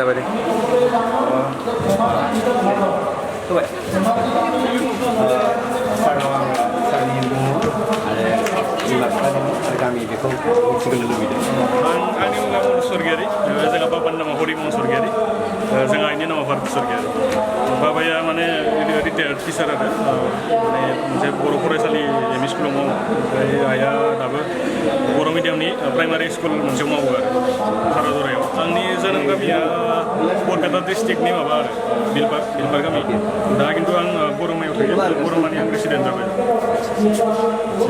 जाबाय दे होबाय सारनाव आङो सारनि मुं आरो बिमा बिफानि आरो गामि बेखौ मिथिग्रोनो लुबैदों आंनि मुङा मनज स्वर्गियारि जोंहा बाबानि नामा हरिमन स्वर्गियारि जोंहा आइनि नामा भारत स्वर्गियारि बाबाया माने रिटायार्ड टिचार आरो माने मोनसे बर' फरायसालि एम इ स्कुलाव मावो ओमफ्राय आइया दाबो बर' मिडियामनि प्राइमारि स्कुल मोनसेयाव मावो आरो खाराजरायाव आंनि जोनोम गामिया बरपेटा डिस्ट्रिक्टनि माबा आरो बिलबार गामि दा खिन्थु आं बरमायाव थायो बरमानि आं रेसिडेन्ट जाबाय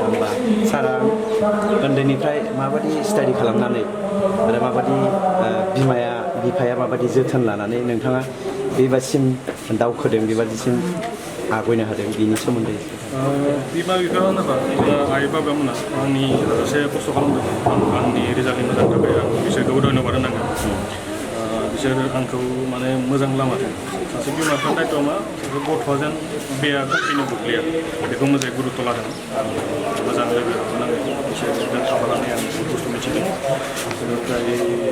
होमबा सारा उन्दैनिफ्राय माबादि स्टाडि खालामनानै आरो माबादि बिफाया माबादि जोथोन लानानै नोंथाङा बेबादिसिम दावखोदों बेबादिसिम आवगायनो हादों बिनि सोमोन्दै बिमा बिफा होनोबा आइ बाबामोना आंनि एसे खस्थ' खालामदों आंनि रिजाल्टनि मोजां थाखाय आं बिसोरखौ धन्यबाद होनांगोन बिसोर आंखौ माने मोजां लामाजों सासे बिमा बिफानि दायथ'आ मा गथ'आ जेन बेया कम्पिनियाव गोग्लैया बेखौ मोजाङै गुरुत्त' लादों आं मोजां लोगो मोनांगौ बिसोरजों थाफानानै आं बहुत बुस्थु मिथिदों बेनिफ्राय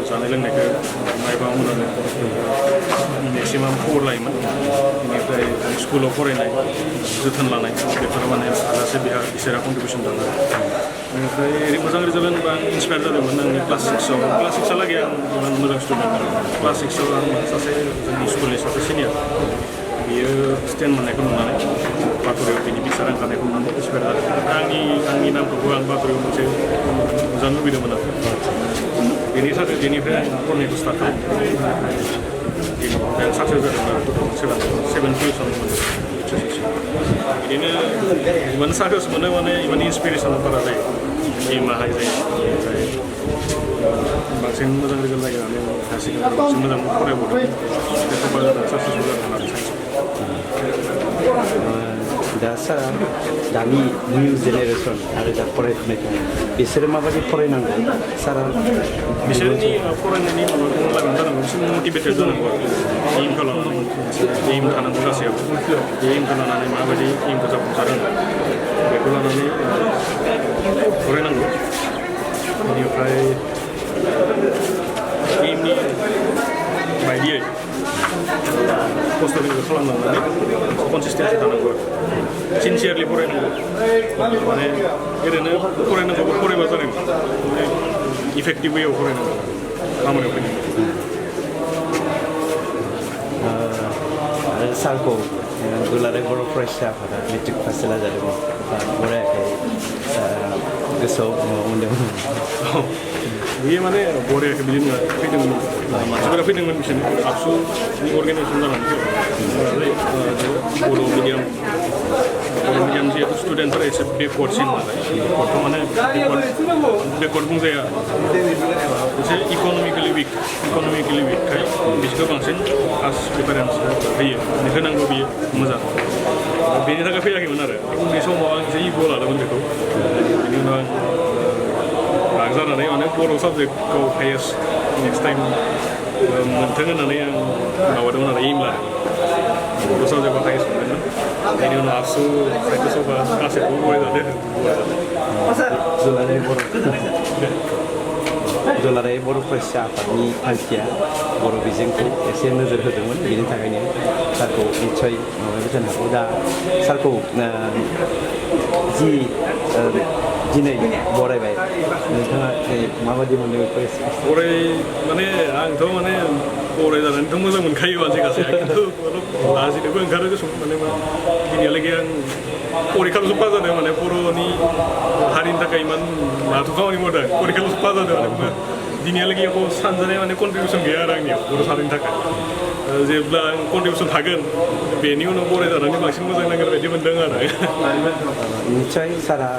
जानाय लोंनायखौ नायबा मोजां मेक्सिमाम खबर लायोमोन बेनिफ्राय स्कुलाव फरायनाय जोथोन लानाय बेफोरो माने हाजासे बेहा इसोरा कन्ट्रिबिउसन दङ बेनिफ्राय मोजां रिजाल्ट होनोबा आं इन्सपायार जादोंमोन आंनि क्लास 6 लागै आं इमान मोजां स्टुडेन्ट क्लास 6 आं सासे जोंनि स्कुलनि सासे सिनियर बियो स्टेन्ड मोननायखौ नुनानै बाथ'रियाव बिनि बिसार ओंखारनायखौ नुनानै इन्सपायार जादों आंनि नामखौबो आं बाथ'रियाव मोनसे मोजां लुबैदोंमोन आरो बेनिफ्राय आं फरायनायखौ स्टार्ट खालामदों आं साक्सेस जादोंमोन आरो 7 टिउसन बिदिनो इमान साक्सेस मोनो माने इमान इन्सपिरेसन बारा जायो एमआ हाइ जायो ओमफ्राय बांसिन मोजां रिजाल्ट नागिरनानै हायार सेकेन्डारि बांसिन मोजां फरायबावदों बेखौबा जादों साक्सेसफुल जादों आरो दा सार दानि निउ जेनेरेसन आरो दा फरायफुनाय दङ बिसोरो माबायदि फरायनांगौ सारा बिसोरनि फरायनायनि माबाखौ लागोन जानांगौ बिसोर मटिभेटेड जानांगौ एमखौ लानानै एम थानांगौ गासैयावबो बे एमखौ लानानै माबायदि एमखौ जाफुंसारहोनो बेखौ लानानै फरायनांगौ बेनिफ्राय एमनि बायदियै खस्थ'खौ खालामलांनानै कनसिस्टेन्सि थानांगौ आरो सिनसियारलि फरायनांगौ माने ओरैनो फरायनांगौबो फरायबा जानाय माने इफेक्टिभ वेयाव फरायनांगौ खामानियाव फैनांगौ आरो सारखौ दुलाराय बर' फरायसा आफादा मेट्रिक पास जादोंमोन फरायाखै गोसोआव मोनदोंमोन बेयो माने बरायाखै बिदि नङा फैदोंमोन मानसिफोरा फैदोंमोन बिसोरनि आबसुनि अर्गेनाइजेसन जानानै बर' मिडियाम जिहेतु स्टुडेन्टफोरा एसे बेकवार्डसिन नालाय बेकवार्डथ' माने बेकवार्ड बुंजाया एसे इक'नमिकेलि विकखाय बिसोरखौ बांसिन फार्स्ट प्रिफारेन्स होयो होनांगौ बियो मोजां बेनि थाखाय फैयाखैमोन आरो उननि समाव आं एसे इग' लादोंमोन बेखौ बेनि उनाव आं जानानै माने बर' साबजेक्टखौ हाइएस्ट नेक्स्ट टाइम मोनथों होननानै आं माबादोंमोन आरो एम लादों बर' साबजेक्टआव हाइएस्ट मोनदोंमोन बेनि उनाव आबसु साहित्य सभा गासैबो गनायजादों दुलाराय बर' फरायसा आफादनि थांखिया बर' बिजोंखौ एसे नोजोर होदोंमोन बेनि थाखायनो सारखौ निस्सय माबाबो जानो हागौ दा सारखौ जि दिनै बरायबाय नोंथाङा माबायदि मोनदों बेखौ माने आंथ' माने बरायजानानैथ' मोजां मोनखायो मानसि गासैया खिन्थु लाजिनोबो ओंखारो गोसो माने दिनैहालागै आं परिखाल'सो पास जादों माने बर'नि हारिनि थाखाय इमान माथ' खामानि मावदों परिखाल'सो पास जादों माने दिनैहालागै एख' सानजानाय माने कन्ट्रिबिउसन गैया आरो आंनियाव बर' हारिनि थाखाय जेब्ला आं कन्ट्रिबिउसन थागोन बेनि उनाव बरायजानानै बांसिन मोजां नांगोन बायदि मोनदों आरो निस्सय सारा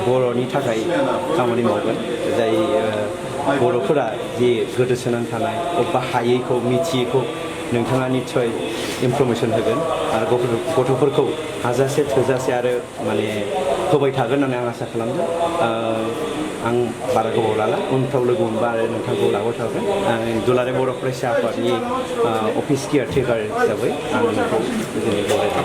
बर'नि थाखाय खामानि मावगोन जाय बर'फोरा जे गोदोसोनानै थानाय अबेबा हायैखौ मिथियैखौ नोंथाङा निस्सय इनफरमेसन होगोन आरो गथ'फोरखौ हाजासे थोजासे आरो माने होबाय थागोन होननानै आं आसा खालामदों आं बारा गोबाव लाला उनफ्राव लोगो मोनबा आरो नोंथांखौ लाबाय थागोन दुलाराय बर' फरायसा आफादनि अफिस केयारटेकार हिसाबै आं नोंखौ दिनै बरायबाय